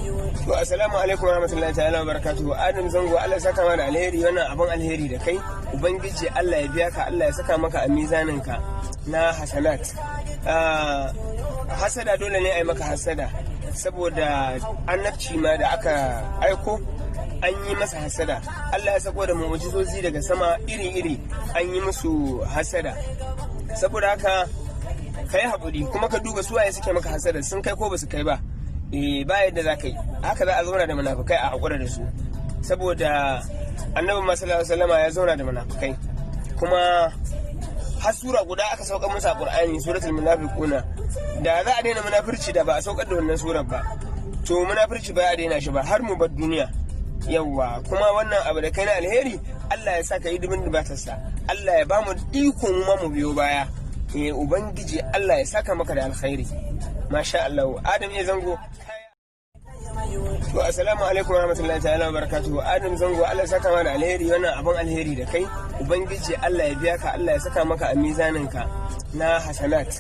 To, assalamu alaikum warahmatullahi ta'ala wa barakatuhu. Adam Zango, Allah ya saka mana alheri, wannan abun alheri da kai. Ubangiji Allah ya biya ka, Allah ya saka maka a mizanin ka na hasanat. Hasada dole ne a yi maka hasada, saboda annabci ma da aka aiko an yi masa hasada. Allah ya sako da mu'ujizozi daga sama iri-iri, an yi musu hasada. Saboda haka ka yi haƙuri, kuma ka duba suwaye suke maka hasada, sun kai ko ba su kai ba. Eh, ba yadda za ka yi, haka za a zauna da munafukai a haƙura da su, saboda Annabi sallallahu alaihi wasallama ya zauna da munafukai, kuma har sura guda aka saukar musu a Qur'ani, Suratul Munafiquna. Da za a daina munafurci, da ba a saukar da wannan surar ba. To, munafurci ba a daina shi ba har mu bar duniya. Yawwa, kuma wannan abu da kai na alheri, Allah ya sa ka yi dubin dubatarsa, Allah ya ba mu ikon ma mu biyo baya. Eh, Ubangiji Allah ya saka maka da alkhairi. Masha Allah, Adam A Zango. To, assalamu alaikum warahmatullahi ta'ala wa barakatuhu. Adam Zango, Allah ya saka mana alheri, wannan abun alheri da kai. Ubangiji Allah ya biya ka, Allah ya saka maka a mizanin ka na hasanat.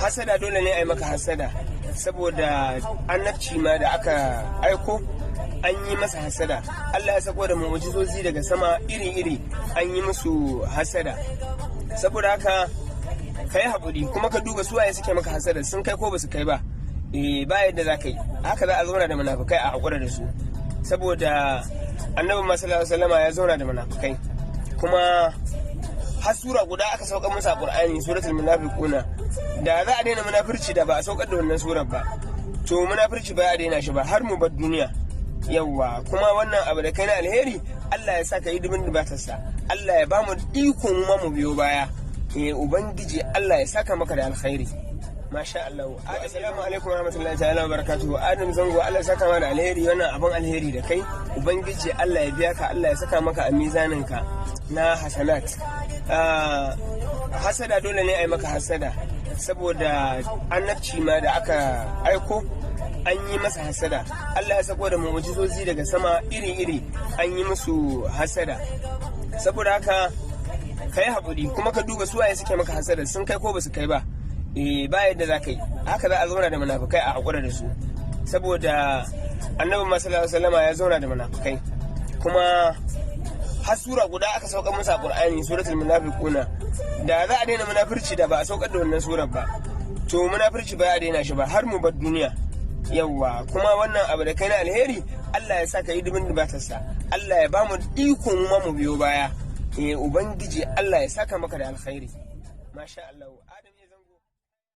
Hasada dole ne a yi maka hasada, saboda annabci ma da aka aiko an yi masa hasada. Allah ya sako da mu'ujizozi daga sama iri-iri, an yi musu hasada. Saboda haka ka yi haƙuri, kuma ka duba suwaye suke maka hasada, sun kai ko ba su kai ba. Eh, ba yadda za ka yi, haka za a zauna da munafukai a haƙura da su, saboda Annabi sallallahu alaihi wasallama ya zauna da munafukai, kuma har sura guda aka saukar musu a Qur'ani, Suratul Munafiquna. Da za a daina munafurci, da ba a saukar da wannan surar ba. To, munafurci ba a daina shi ba har mu bar duniya. Yawwa, kuma wannan abu da kai na alheri, Allah ya sa ka yi dubin dubatarsa, Allah ya ba mu ikon ma mu biyo baya. Eh, Ubangiji Allah ya saka maka da alkhairi. Masha Allah. Assalamu alaikum warahmatullahi ta'ala wa barakatuhu. Adam Zango, Allah ya saka mana alheri, wannan abun alheri da kai. Ubangiji Allah ya biya ka, Allah ya saka maka a mizanin ka na hasanat. Hasada dole ne a yi maka hasada, saboda annabci ma da aka aiko an yi masa hasada. Allah ya sako da mu'ujizozi daga sama iri-iri, an yi musu hasada. Saboda haka ka yi haƙuri, kuma ka duba suwaye suke maka hasada, sun kai ko ba su kai ba. Eh, ba yadda za ka yi, haka za a zauna da munafukai a haƙura da su, saboda Annabi sallallahu alaihi wasallama ya zauna da munafukai, kuma har sura guda aka saukar musu a Qur'ani, Suratul Munafiquna. Da za a daina munafurci, da ba a saukar da wannan surar ba. To, munafurci ba a daina shi ba har mu bar duniya. Yawwa, kuma wannan abu da kai na alheri, Allah ya sa ka yi dubin dubatarsa, Allah ya ba mu ikon ma mu biyo baya. Eh, Ubangiji Allah ya saka maka da alkhairi. Masha Allah.